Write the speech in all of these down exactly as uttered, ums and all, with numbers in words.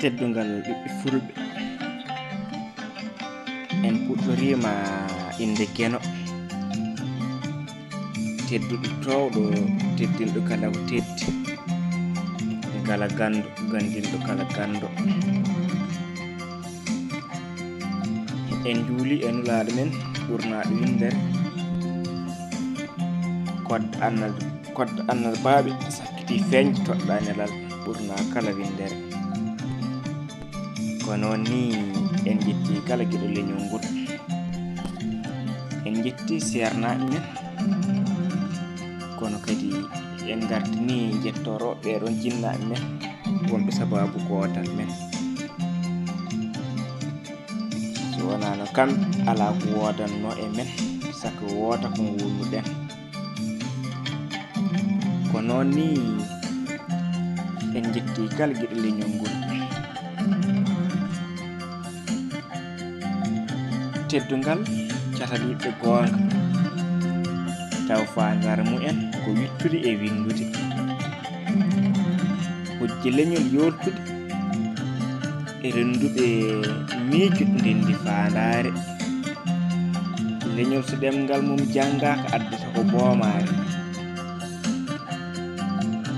Teddungal ɓiɓɓe fulɓe. En puɗɗoriima innde Geno. Tedduɗo toowɗo, teddinɗo kala ko teddi. Kala ganndo, ganndinɗo kala ganndo. En njuuli e Nulaaɗo men ɓurnaaɗo winndere. Kodda annal-, kodda annabaaɓe sakkiti feeñde toɗɗaa nelal ɓurnaa kala winndere. Ko noon ni en njetti kala giɗo leñol ngol. En njetti seernaaɓe men. Kono kadi en ngartini njettoro ɓeeɗoon jinnaaɓe men wonɓe sabaabu gootal men. So wonaano kamɓe, alaa ko woodannoo e men, saka woota ko nguurnuɗen. Ko noon ni en njetti kala giɗo leñol ngol. Teddungal catal ɓiɓɓe goonga, taw faandaare mumen ko wiɗtude e winndude. Hojji leñol yooltude e rennduɓe miijo ndenndi faandaare. Leñol so ɗemngal mum janngaaka addata ko boomaare.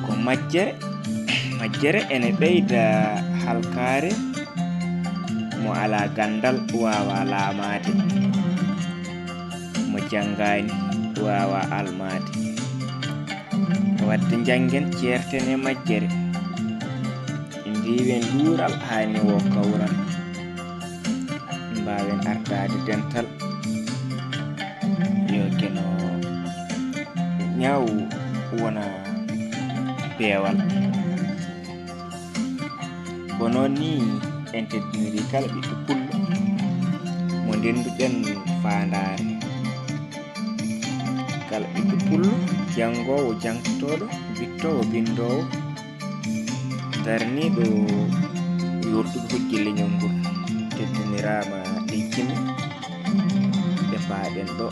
Ko majjere, majjere ene ɓeyda halkaare, mo alaa ganndal waawaa laamaade, mo janngaani waawaa almaade. Waɗde njanngen ceerten e majjere, ndiiwen luural haa niwoo kawral. Mbaawen artaade dental. Yo Geno ñaaw wona peewal. Ko noon ni en teddiniri kala ɓiɗɗo pullo mo ndennduɗen faandaare. Kala ɓiɗɗo pullo, janngoowo, jangtotooɗo, bittoowo, binndoowo, daraniiɗo yooltude hojji leñol ngol, teddiniraama ɗe jime ɗe paaɗen ɗo.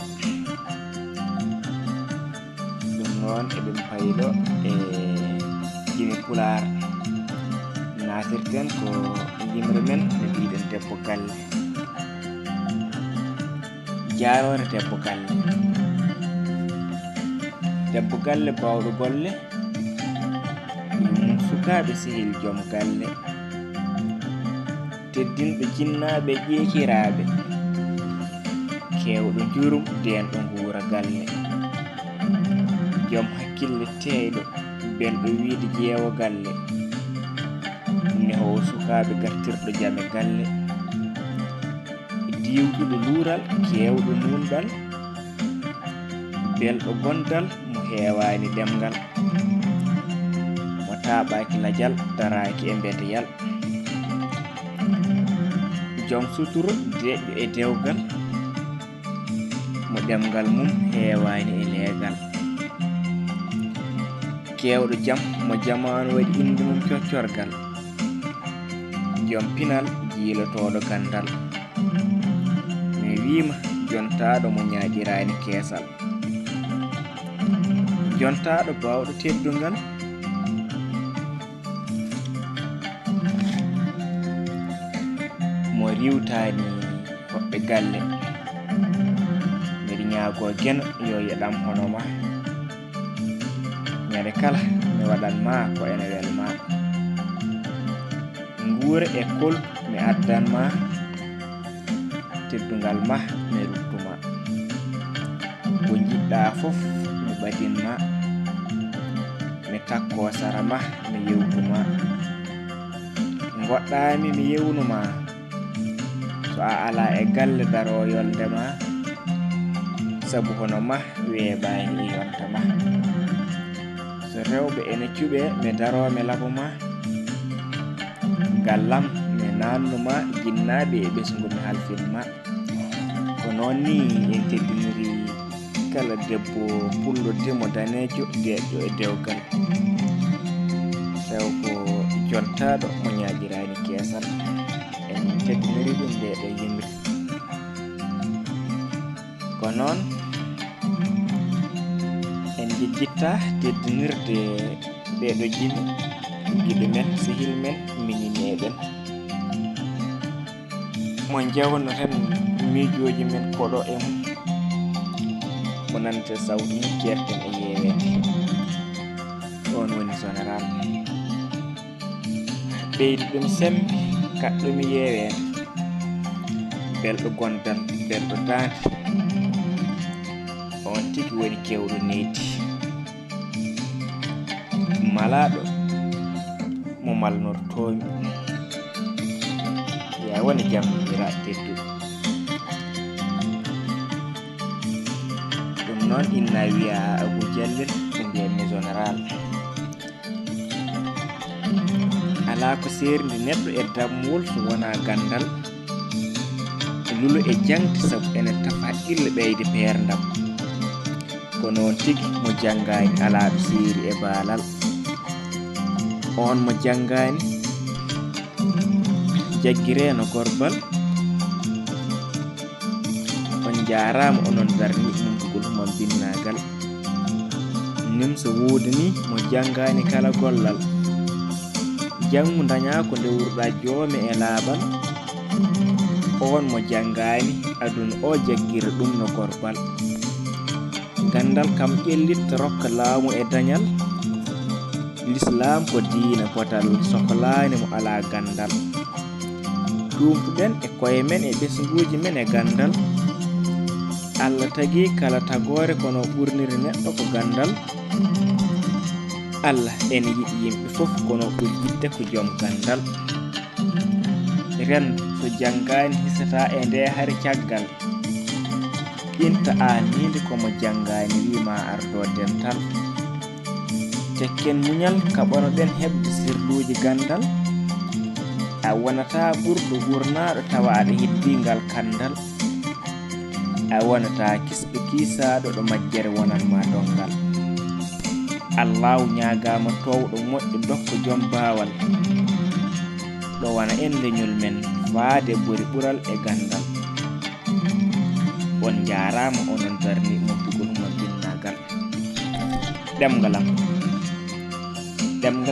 Ɗum noon eɗen payi ɗo e jime pulaar. Naatirten ko jimre men no mbiɗen debbo galle. Jaaroore debbo galle. Debbo galle baawɗo golle, ɗum sukaaɓe sehil joom galle. Teddinɗo jinnaaɓe ƴeekiraaɓe, keewɗo njurum, deenɗo nguura galle. Joom hakkille teeyɗo, belɗo wiyde ƴeewo galle. Nehoowo sukaaɓe, gartirɗo jame galle. Diwɗuɗo luural, keewɗo nuunɗal, belɗo gondal, mo heewaani ɗemngal, mo taaɓaaki lajal, daraaki e mbedeyal. Joom suturo, deeƴɗo e dewgal, mo ɗemngal mum heewaani e leegal. Keewɗo jam, mo jamaanu waɗi innde mum coccorgal. Joom pinal, jiilotooɗo ganndal. Mi wiima jontaaɗo mo ñaaƴiraani keesal. Jontaaɗo baawɗo teddungal, mo riiwtaani hoɓɓe galle. Miɗo ñaagoo Geno yo yeɗam hono ma. Ñande kala mi waɗan ma ko ene wel ma. Nguure e kol mi addan ma, teddungal ma mi ruttu ma. Ko njiɗɗaa fof mi ɓadin ma, mi takkoo sara ma mi yewtu ma. Ngoɗɗaami mi yewnu ma, so a alaa e galle daroo yolnde ma, sabu hono ma weeɓaani e yonta ma. So rewɓe ene cuɓee mi daroo mi labo ma, gallam mi naannu ma, jinnaaɓe e ɓesngu mi halfin ma. Ko noon ni en teddiniri kala debbo pullo dimo daneejo deeƴɗo e dewgal. Taw ko jontaaɗo mo ñaaƴiraani keesal. En teddiniri ɗum nde ɗo yimri. Ko noon en jejjitta teddinirde ɗee ɗo jimi giɗo men, sehil men, mini meɗen. Mo njewnoten miijooji men koɗo e mum, mo nante sawtu mum ceerten e yeeweede. Oon woni Général. Ɓeydu ɗum semmbe, kaɗɗumi yeeweede. Belɗo gondal, belɗo daande. Oon tigi woni keewɗo nehdi. Malaaɗo mo malnortoomi. Yaa woni jam, miñiraaɗo tedduɗo. Ɗum noon, inna wiya Abu Jallel, ɓe mbiyanmi Général. Alaa ko seerndi neɗɗo e dammuwol so wonaa ganndal. Lulo e jaŋde sabu ene tafa haqqille ɓeyde peerndam. Ko noon tigi, mo janngaani alaa ɗo seeri e baalal. Oon mo janngaani jaggiree no gorbal. On njaaraama onon darni mumtugol humam binnaagal. Nimsa woodani mo janngaani kala gollal. Janngu dañaa ko ndewruɗaa joome e laaɓal. Oon mo janngaani aduna o jaggira ɗum no gorbal. Ganndal kam ƴellitta rokka laamu e dañal. Lislaam ko diina potal, soklaani mo alaa ganndal. Tuumtuɗen e koye men e ɓesnguuji men e ganndal. Allah tagi kala tagoore kono ɓurniri neɗɗo ko ganndal. Allah ene yiɗi yimɓe fof kono ɓuri yiɗde ko joom ganndal. Renndo so janngaani hisataa e nde hari caggal. Inta aaniinde ko mo janngaani wii ma ardo dental. Tekken muñal kaɓanoɗen heɓde sirluuji ganndal. A wonataa ɓurɗo wurnaaɗo tawa aɗa heddii ngal kanndal. A wonataa kisɗo kiisaaɗo ɗo majjere wonan ma donngal. Allaahu ñaagaama toowɗo moƴƴo dokko joom baawal. Ɗowana en leñol men faade bori ɓural e ganndal. On njaaraama onon darni moftugol humam binnaagal. Ɗemngal am. Ɗemngal